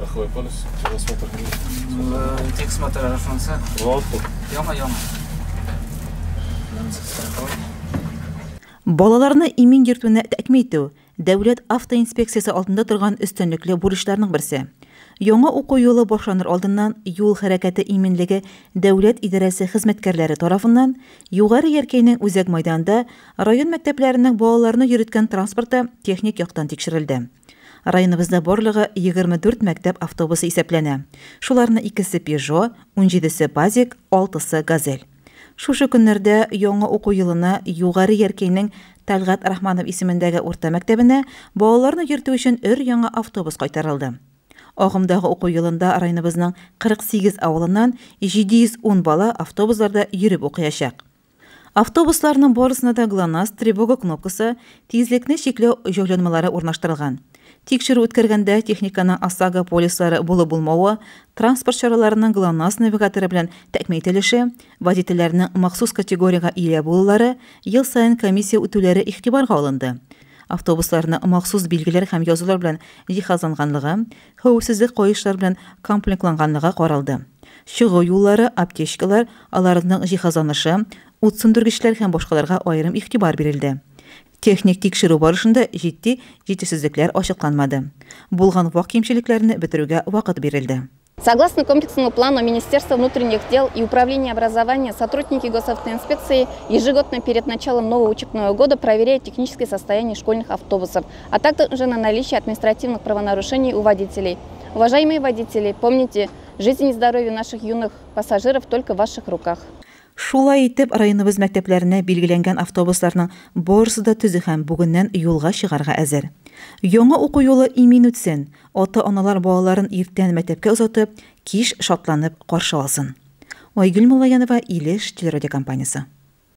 Страховой полис, техосмотр. Техосмотр рәхмәтсә. Вот. Яңа, яңа. Балаларны имин йөртүне тәэмин итү Дәүләт автоинспекциясе алдында торган өстенлекле бурычларның берсе. Яңа уку елы башланыр алдыннан юл хәрәкәте иминлеге дәүләт идарәсе хезмәткәрләре тарафыннан Югары Яркәйнең үзәк мәйданында район мәктәпләренең балаларны йөрткән транспорты техник яктан тикшерелде. Районыбызда барлыгы 24 мәктәп автобусы исәпләнә. Шуларның икесе Peugeot, 17-се Пазик, 6-сы Газель. Шушы көннәрдә яңа уку елына Югары Яркәйнең Тәлгать Рахманов исемендәге урта мәктәбенә балаларны йөртү өчен өр-яңа автобус кайтарылды. Агымдагы уку елында районыбызның 48 авылыннан 710 бала автобусларда йөреп укыячак. Автобусларның барысына да ГЛОНАСС тревога кнопкасы, тизлекне чикләү җайланмалары урнаштырылган. Тикшерү үткәргәндә техниканың ОСАГО полислары булу-булмавы, транспорт чараларының ГЛОНАСС навигаторы белән тәэмин ителеше, водительләрнең махсус категориягә ия булулары, ел саен комиссия үтүләре игътибарга алынды. Автобусларның махсус билгеләр һәм язулар белән җиһазланганлыгы, хәвефсезлек каешлары белән комплектланганлыгы каралды. Чыгу юллары, аптечкалар, аларның җиһазланышы, ут сүндергечләр һәм башкаларга аерым игътибар бирелде. Техник тикшерү барышында җитди җитешсезлекләр ачыкланмады. Булган вак кимчелекләрне бетерүгә вакыт бирелде. Согласно комплексному плану Министерства внутренних дел и Управления образования, сотрудники госавтоинспекции ежегодно перед началом нового учебного года проверяют техническое состояние школьных автобусов, а также на наличие административных правонарушений у водителей. Уважаемые водители, помните, жизнь и здоровье наших юных пассажиров только в ваших руках. Шулай итеп, районыбыз мәктәпләренә билгеләнгән автобусларның барысы да төзек һәм бүгеннән юлга чыгарга әзер. Яңа уку елы имин үтсен, ата-аналар балаларын иртән мәктәпкә озатып, кич шатланып каршы алсын. Айгөл Муллаянова, Илеш телерадиокомпаниясе.